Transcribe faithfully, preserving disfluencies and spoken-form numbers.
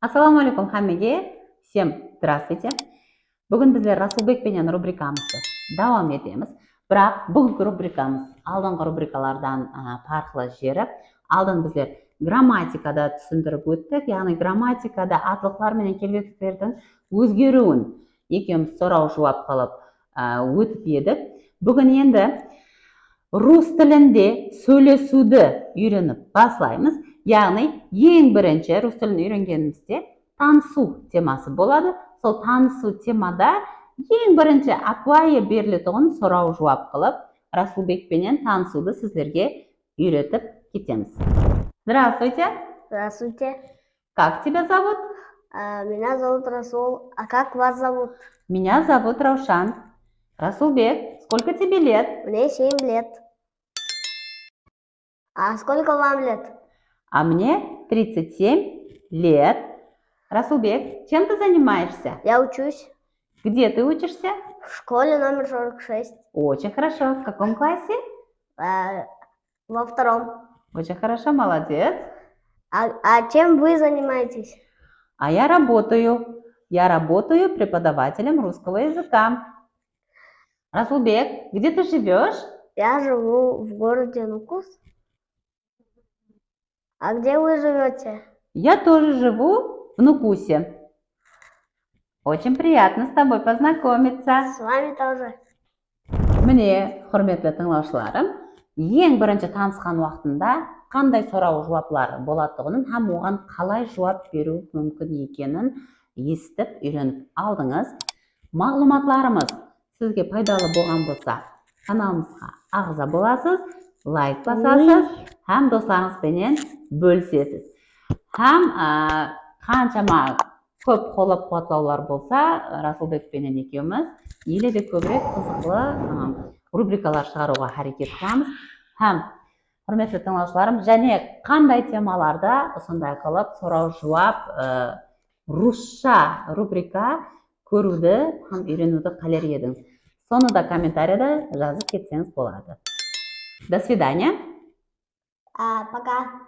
Assalawma aleykum hámmege. Всем здравствуйте. Búgin bizler Rasulbek penen rubrikamızdı dawam etemiz. Biraq búgingi rubrikamız aldınǵı rubrikalardan, a, parıqlı jeri, aldın bizler grammatikada túsindirip óttik, yaǵnıy grammatikada atlıqlar menen kelbetliklerdiń ózgeriwin ekewimiz soraw-juwap qılıp, a, ótip edik. Búgin endi rus tilinde sóylesiwdi úyrenip baslaymız. Yaǵnıy eń birinshi rus tilin úyrengenimizde tanısıw teması boladı. Sol tanısıw temada eń birinshi ápiwayı beriletuǵın soraw-juwap qılıp, Rasulbek penen tanısıwdı sizlerge úyretip ketemiz. Здравствуйте. Здравствуйте. Как тебя зовут? А, меня зовут Расул. А как вас зовут? Меня зовут Раушан. Расулбек, сколько тебе лет? Мне семь лет. А сколько вам лет? А мне тридцать семь лет. Расулбек, чем ты занимаешься? Я учусь. Где ты учишься? В школе номер сорок шесть. Очень хорошо. В каком классе? А, во втором. Очень хорошо, молодец. А, а чем вы занимаетесь? А я работаю. Я работаю преподавателем русского языка. Расулбек, где ты живёшь? Я живу в городе Нукус. А где вы живёте? Я тоже живу в Нукусе. Очень приятно с тобой познакомиться. С вами тоже. Mine, húrmetli tıńlawshılarım, eń birinshi tanısqan waqtında qanday soraw-juwaplar bolatuǵının hám oǵan qalay juwap beriw múmkin ekenin esitip úyrenip aldıńız. Maǵlıwmatlarımız sizge paydalı bolǵan bolsa, kanalımızǵa aǵza bolasız, layk basasız hám doslarıńız benen bólisesiz. Hám, a, qanshama kóp qollap-quwatlawlar bolsa, Rasulbek penen ekewimiz ele de kóbirek qızıqlı, ı, rubrikalar shıǵarıwǵa háreket qılamız. Hám, húrmetli tıńlawshılarım, jáne qanday temalarda usınday qılıp soraw-juwap, ı, russha rubrika kóriwdi hám úyreniwdi qáler edińiz? Sonı da kommentariyada jazıp ketseńiz boladı. До свидания. А, пока.